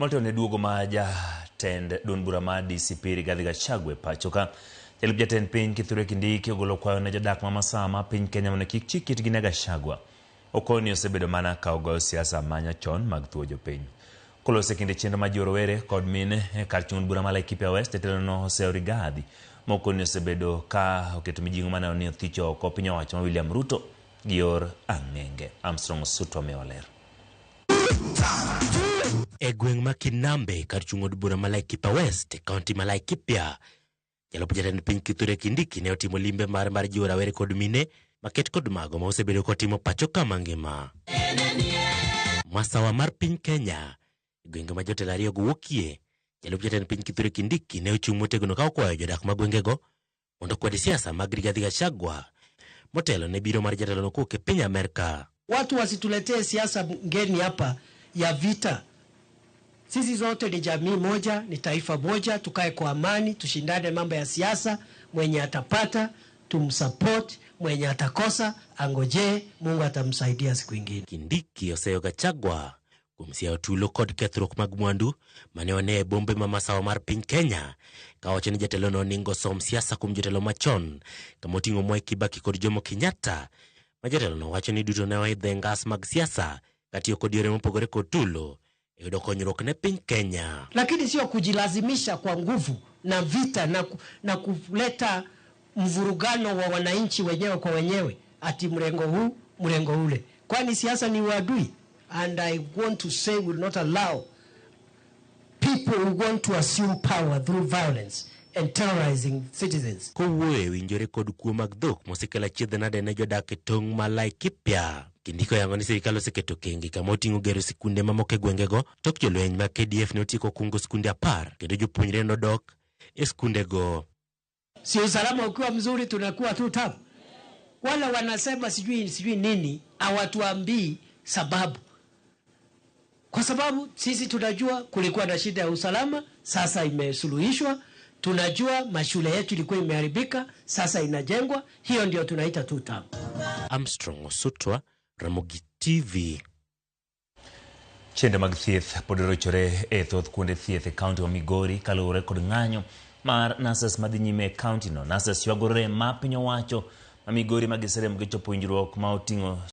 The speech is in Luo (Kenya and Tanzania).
Motelo ne duogo ma jatend duond bura mar DCP Rigathi Gachagua e pacho ka. Jalup jatend piny Kithure Kindiki ogolo kwayo ne jodak ma masawa ma piny Kenya mondo kik chik itgi ne Gachagua. Okoni osebedo mana ka ogoyo siasa manya chon mag thuo jopiny. Koloso e kinde chenro ma jiwo rowere kod mine e kar chung' od bura ma Laikipia West, jatelono Hosea Rigathi mokoni osebedo ka oketo mijing'o maneno ni othicho oko piny owacho ma William Ruto gi yor ang'enge. Armstrong Osuto miyowa ler. E gweng' ma Kinambe kar chung' od bura ma Laikipia West e kaunti ma Laikipia, jalup jatend piny Kithure Kindiki ne otimo limbe mare mar jiwo rawere kod mine maket kod mago ma osebedo kotimo pacho ka mangima. Masawa mar piny Kenya, e gwenge ma jotelo ariyogo wuokie, jalup jatend piny Kithure Kindiki ne ochung' motegno ka okwayo jodak ma gwengego mondo okwed siasa mag Rigathi Gachagua motelo ne biro mar jatelono kowuok e piny Amerka. Watu wasituletee siasa ngeni hapa ya vita. Sisi zote ni jamii moja, ni taifa moja, tukae kwa amani, tushindane mambo ya siasa. Mwenye atapata tumsupport, mwenye atakosa angojee, Mungu atamsaidia siku ingine. Kindiki oseyo Gachagua kuom siayo tulo kod kethruok mag mwandu mane one e bombe ma masawa mar piny Kenya kawacho ni jatelono oningo som siasa kuom jotelo machon kama oting'o Mwai Kibaki kod Jomo Kenyatta ma jatelono wacho ni duto ne oidho e ngas mag siasa katiyo kod yore mopogore kod tulo e yudo konyruok ne piny Kenya. Lakini sio kujilazimisha kwa nguvu na vita na kuleta mvurugano wa wananchi wenyewe kwa wenyewe, ati mrengo huu mrengo ule, kwani siasa ni uadui. And I want to say we will not allow people who want to assume power through violence and terrorizing citizens. Kowuoyo e winjore kod kuo mag dhok mosekelo achiedh nade ne jodak e tong' ma Laikipia. Kindiki oyango ni sirikal oseketo kenge kama oting'o gero sikunde mamoko e gwengego tok jolweny mag KDF ne otieko kungo sikunde 10 kendo jopuonjre nodok e skundego. Si usalama ukiwa mzuri tunakuwa tu tabu. Wala wanasema sijui sijui nini, hawatuambii sababu. Kwa sababu sisi tunajua kulikuwa na shida ya usalama, sasa imesuluhishwa. Tunajua mashule yetu ilikuwa imeharibika, sasa inajengwa. Hiyo ndio tunaita tu tabu. Armstrong Osutwa, Ramogi TV. Chenro mag thieth pod orochore e thoth kuonde thieth e kaunti ma Migori kaluwore kod ng'anyo mar nurses madhi nyime e kaunti no. Nurses ywago rem ma piny owacho ma Migori ma giserem gichopo winjruok ma oting'o